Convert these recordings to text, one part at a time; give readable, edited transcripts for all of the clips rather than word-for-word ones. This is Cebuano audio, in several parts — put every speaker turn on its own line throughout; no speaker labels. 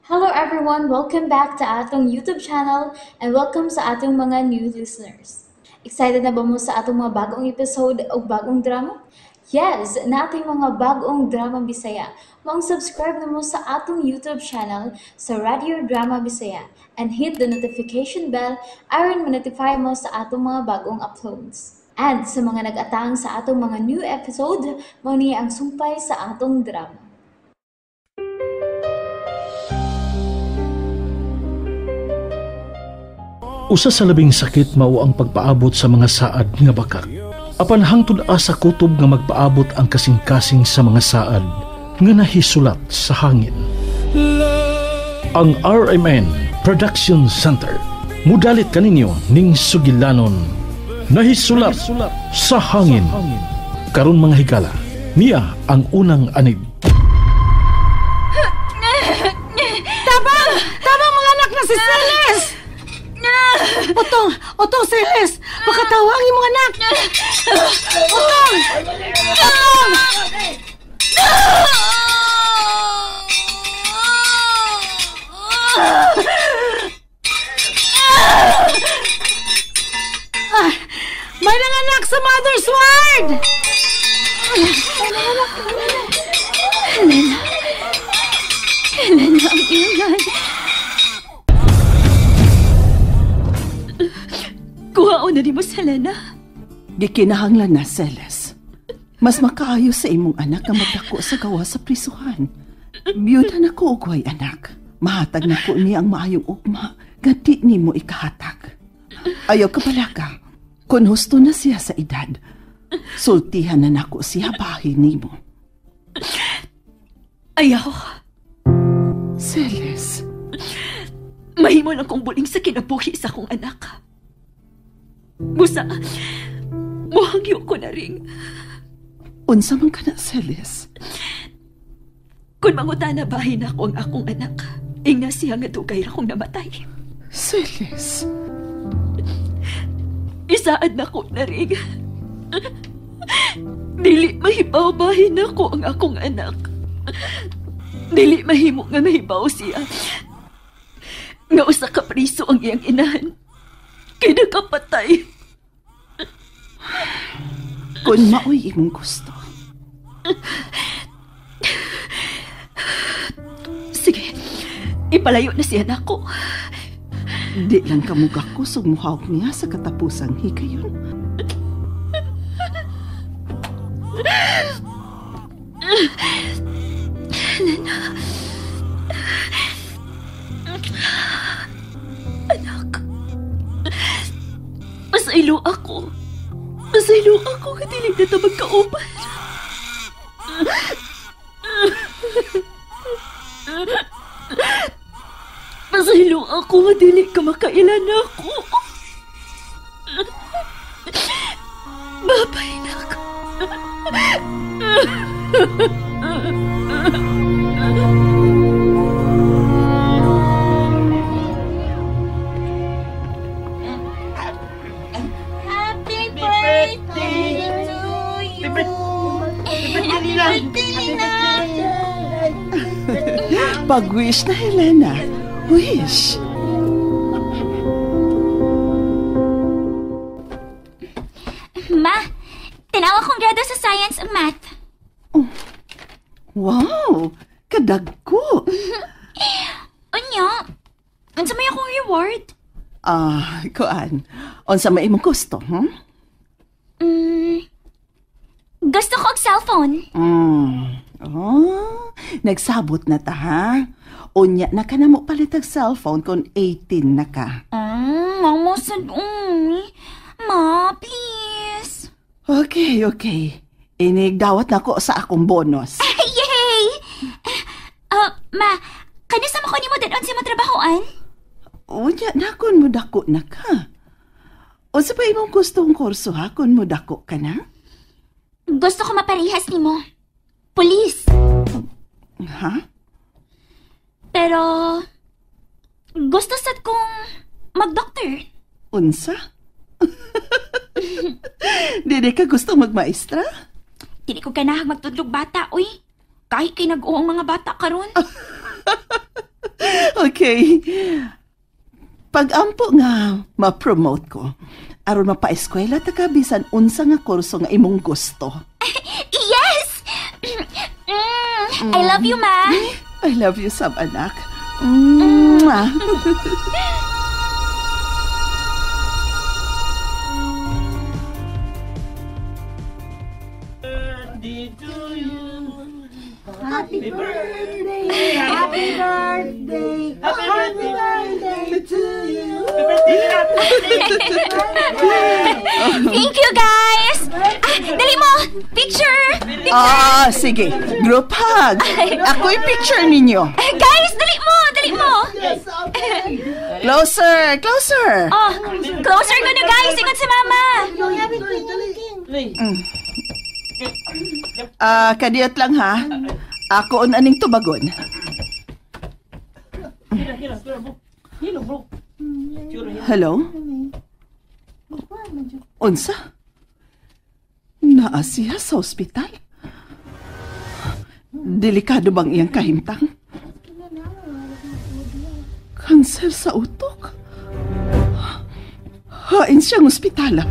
Hello everyone! Welcome back to atong YouTube channel and welcome sa atong mga new listeners. Excited na ba mo sa atong mga bagong episode o bagong drama? Yes! Nating mga bagong drama Bisaya. Maong subscribe na mo sa atong YouTube channel sa Radio Drama Bisaya and hit the notification bell aron ma-notify mo sa atong mga bagong uploads. And sa mga nag-atang sa atong mga new episode, mao ni ang sumpay sa atong drama.
Usa sa labing sakit mao ang pagpaabot sa mga saad nga bakak. Apan hangtod asa kutob nga magpaabot ang kasing-kasing sa mga saad nga nahisulat sa hangin. Ang RMN Production Center mudalit kaninyo ning sugilanon nahisulat sa hangin. Karon mga higala, niya ang unang anib.
Tabang! Tabang mga anak na si Celes! Otong! Otong, Celes! Makatawa ang imong anak! Otong! Otong! May nanganak sa mother's ward!
Helena! Helena, ang ingay! Kuhaon na ni mo, Helena.
Gikinahanglan na, Celes. Mas makaayo sa imong anak ang magdako sa gawa sa prisuhan. Biyuda na ko ugway, anak. Mahatag na ko niya ang maayong ugma, gati ni mo ikahatag. Ayaw ka balaka. Kung husto na siya sa edad, sultihan na nako siya bahin nimo.
Ayaw.
Celes.
Mahimo lang kong buling sa kinabuhi sa akong anak. Busa, muhangyo ko na rin.
Unsa man ka na, Celes?
Kung mangutana bahin ako ang akong anak, ingna siya nga dugay ra kong namatay.
Celes.
Isaad na ko na rin. Dili mahibaw bahin ako ang akong anak. Dili mahimo nga mahibaw siya. Nga usa ka priso ang iyang inahan. Kaya nakapatay.
Kung maoy imong gusto.
Sige, ipalayo na siya nako.
Di lang kamugakus ug muhawak niya sa katapusang higayon.
Helena. Anak. Pasaylo ako. Pasaylo ako nga dili na ta magkauban. Pasaylo ako nga dili ka makailan ako. Babay na ako.
Happy birthday to you. Happy birthday, Lina.
Pag-wish na, Helena. Wish.
Ma, tanawa kong grado sa science and math.
Oh. Wow! Kadagko!
Unya, unsa may akong reward?
Ah, kuan. Unsa may imong gusto,
Gusto ko og cellphone.
Oh, nagsabot na ta, ha? Unya na ka na mo palit og cellphone kung 18 na ka.
Mama sad, uy. Ma, please.
Okay, okay. Inigdawat na ko sa akong bonus.
Yay! Ma, kanisa mo ko nimo dadon sa imong trabahoan?
Unya na kun mo dako na ka. Unsa pa imong gustong kurso ha kun mo dako ka na?
Gusto ko maparehas nimo. Police.
Ha?
Pero gusto sad kong mag-doctor.
Unsa? Dili ka gusto magmaestra?
Dili ko ganahag magtudlog bata, uy. Kahit kay nag-uong mga bata karon.
Okay. Pag-ampo nga ma-promote ko, aron mapaeskwela ta ka bisan unsa nga kurso nga imong gusto.
Yes! I love you, Ma.
I love you, sab anak. Mwah.
Happy birthday! Happy birthday! Happy birthday to you!
Thank you, guys! Ah, dali mo! Picture!
Ah, sige. Group hug. Ako'y picture ninyo.
Guys, dali mo! Dali mo!
Closer! Closer!
Oh, closer ko na, guys! Ingat si Mama!
Ah, kadiyot lang ha. Ako on aning tubagon. Hello? Unsa? Naa siya sa ospital? Delikado bang iyang kahimtang? Kanser sa utok? Hain siyang ospitala.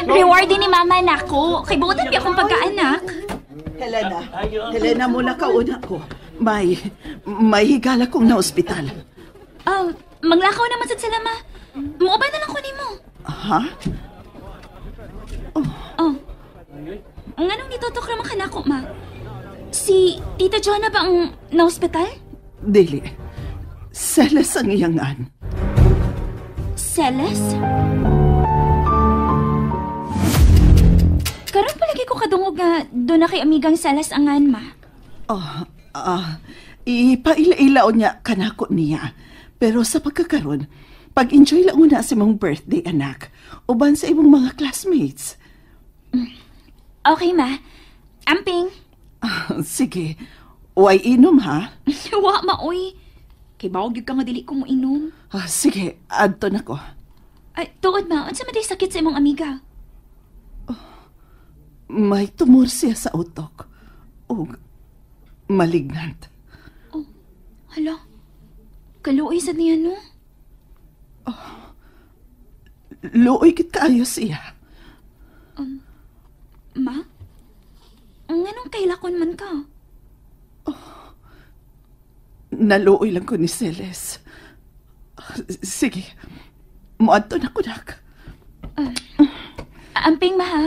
Reward din ni Mama nako. Kay buotan bi akong pagkaanak.
Helena, Helena, mula ka una ko. May higala kong na ospital.
Oh, manglakaw naman sad sila, Ma. Muuban na lang ko nimo.
Ha?
Oh. Ang anong nitutok raman ka nako, Ma? Si Tita Joanna ba ang na-ospital?
Dili. Seles ang iyangan.
Seles? Karon palagi ko kadungog nga doon na kay amigang Seles angan, Ma.
Oh, ipaila-ilaon niya kanako niya. Pero sa pagkakaroon, pag-enjoy lang una sa imong birthday, anak. Uban sa imong mga classmates.
Okay, Ma. Amping.
Sige. Way inom, ha?
Wa, ma, oy. Kay bawag yun ka nga dili ko mo inom.
Ah, sige, adto na ko.
Ay, tuod, Ma. Unsa man day sakit sa imong amiga?
Oh, may tumor siya sa utok. Og malignant.
Oh, hala. Kaluoy sad niya, no?
Oh, luoy kit kaayo siya.
Ma? Nganong kailakon man ka?
Oh, naluoy lang ko ni Celes. Sige, muadto na ko, nak.
Amping, ma, ha?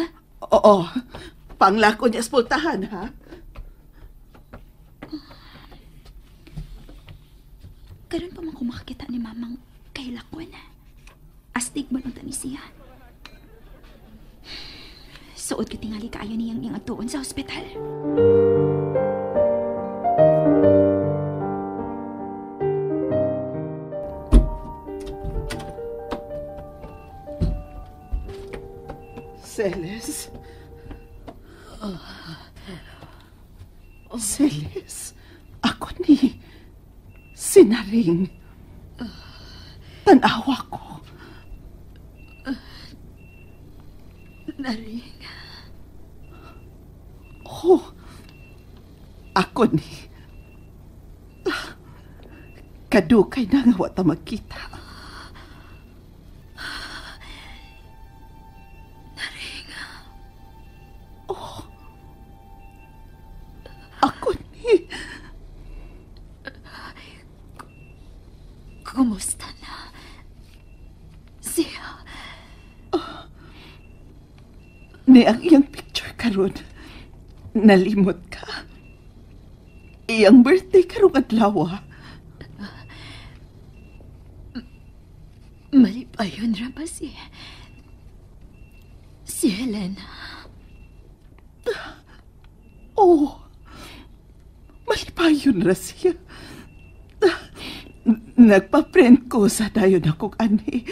Oo. Panglako niya espultahan, ha?
Karon pa man ko makakita ni Mamang kailakon. Astig ba nung tani siya? Suod ka tingali kaayo niyang iyang atuon sa ospital.
Celes? Celes, ako ni Sinaring. Tanawa ko.
Naring.
Oh, ako ni. Kadukay na nga wata magkita.
Naring.
Oh, ako ni.
Kumusta na siya?
Oh, ni ang iyang picture karon. Nalimot ka. Iyang birthday karong adlaw.
Malipayon ra ba si Helena?
Oh, malipayon ra siya. Nagpa-print ko sa dayon akong ani.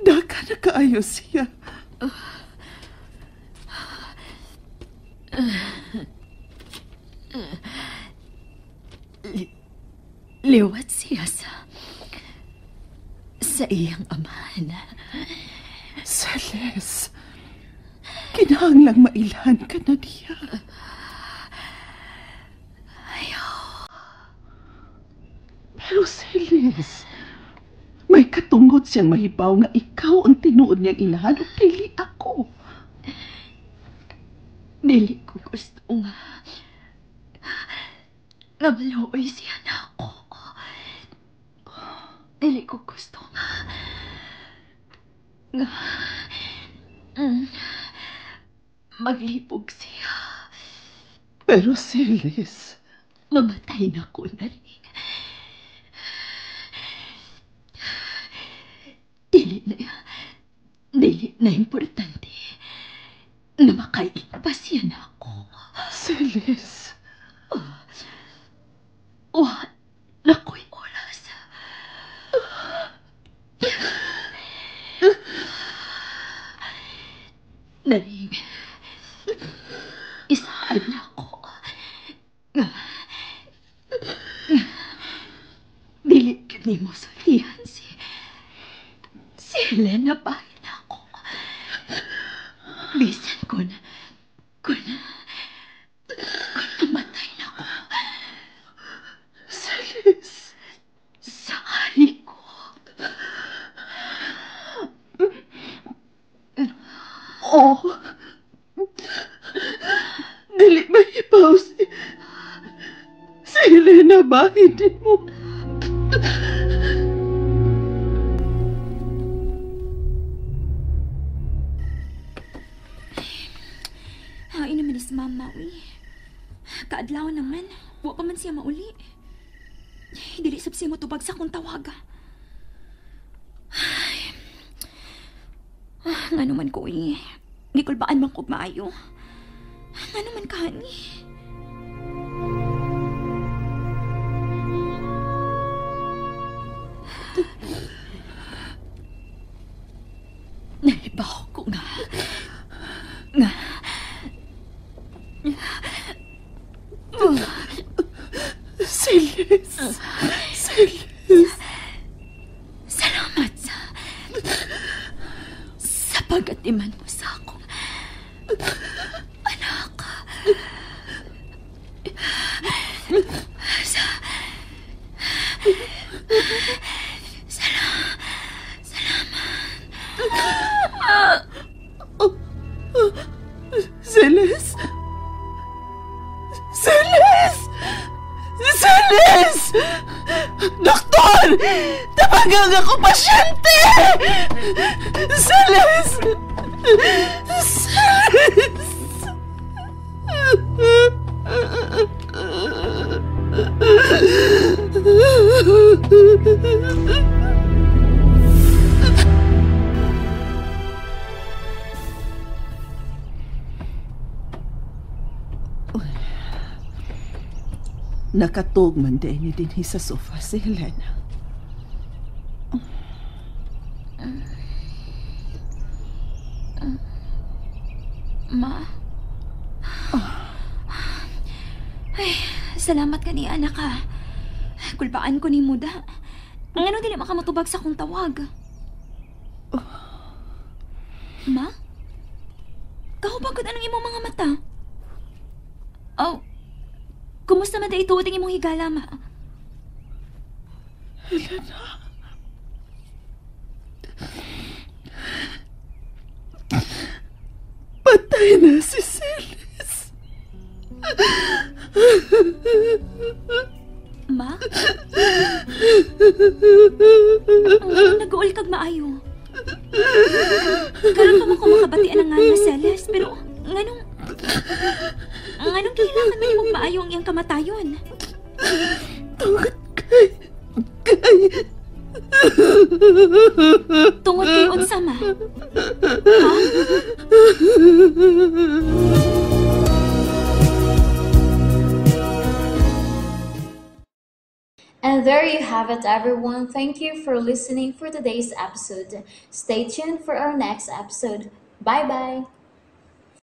Daka na kaayo siya.
Liwat siya sa iyang amahan.
Celes, Kinahanglang mailhan ka na diya.
Ayaw.
Pero Celes, may katungod siyang mahibaw nga ikaw ang tinuod niyang inahan o dili ako.
Dili ko gusto nga maluoy siya na ako. Dili ko gusto nga maglibog siya.
Pero Celes,
mamatay na ko na rin. Dili na importante na makain pa siya na ako.
Celes.
Wa na ko'y oras. Naring, isaan na ako. Dili gyud nimo sultihan si Helena bahin ako. Bisan kun namatay na ako.
Celes.
Sakali ko.
Oh. Dili mahibaw si Helena bahin din mo.
Hain naman is mama, uy. Kaadlaw naman, wa pa man siya mauli. Dili sab siya motubag sa akong tawaga. Ay, ngano man ko, uy. Gikulbaan man ko maayo. Ngano man ka, ni? Nahibaw ko nga.
Celes. Celes.
Salamat sa pag-atiman mo sa akong anak. Salamat.
Celes? Celes! Celes! Doktor! Tapagang ako pasyente! Celes! Celes! Nakatug man din ni dinhi sa sofa si Helena.
Ma? Ay, salamat ka ni anak ha. Kulbaan ko ni Muda. Ang ano dili makamatubag sa akong tawag. Ma? Kahubagod anong imong mga mata? Oh, kumusta man da ituod ang imong higala, ma?
Helena. Patay na si Celes.
Ma? Nag-uol kag maayo. Karon pa mo ko makabatian ang nga Celes, pero nganong kailangan man imong maayo ang iyang kamatayon?
Tungod kay
Tungod kay unsa, ma? Ha?
And there you have it, everyone. Thank you for listening for today's episode. Stay tuned for our next episode. Bye-bye!